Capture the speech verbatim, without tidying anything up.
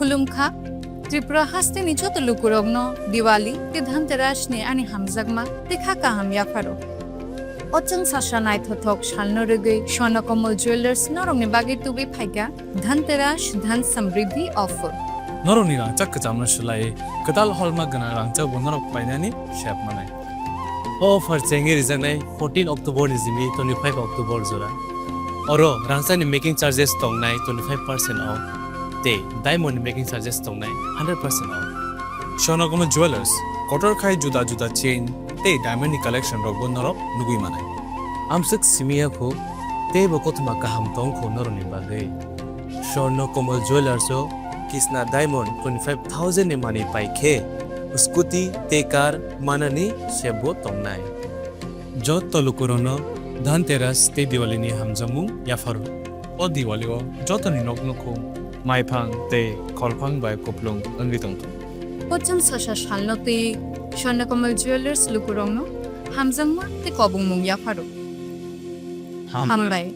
Khulumkha, Tripura hasteni joto lukurokno Diwali tei Dhanteras ni ani hamjakma tei kha kaham yapharo. O chwng sasa naithothok salno rwgwi Swarna Kamal Jewellers norokni bagwi tubui phaikha Dhanteras Dhan Samriddhi offer. Norokni rangchak kwchamno swlaiwi kwtal holma gwnang rangchakbo norok painani sep manai. O offer chengwi rijaknai fourteen October ni simi twenty-five October jora. Oro rangchakni making charges tongnai twenty-five percent off tei diamond ni making charges tongnai hundred percent off. Swarna Kamal Jewellers, kotor khai juda juda chain tei diamond ni collection rokbo norok nugwi manai. Amswk simi ya kho, teibo kothoma kaham tong kho norokni bagwi. Swarna Kamal Jewellers o Kisna Diamond twenty-five thousand ni manwi pai khe scooty tei car manani sep bo tongnai. Joto lukurokno Dhanteras tei Diwali ni hamjakmung yapharo. O Diwali o jotoni nok nukhung, maiphang tei kholphang bai kuplung wngwi tongthung. O chwng sasa salno twi Swarna Kamal Jewellers lukurokno hamjakma tei kobongmung yapharo. Ham- Hambai.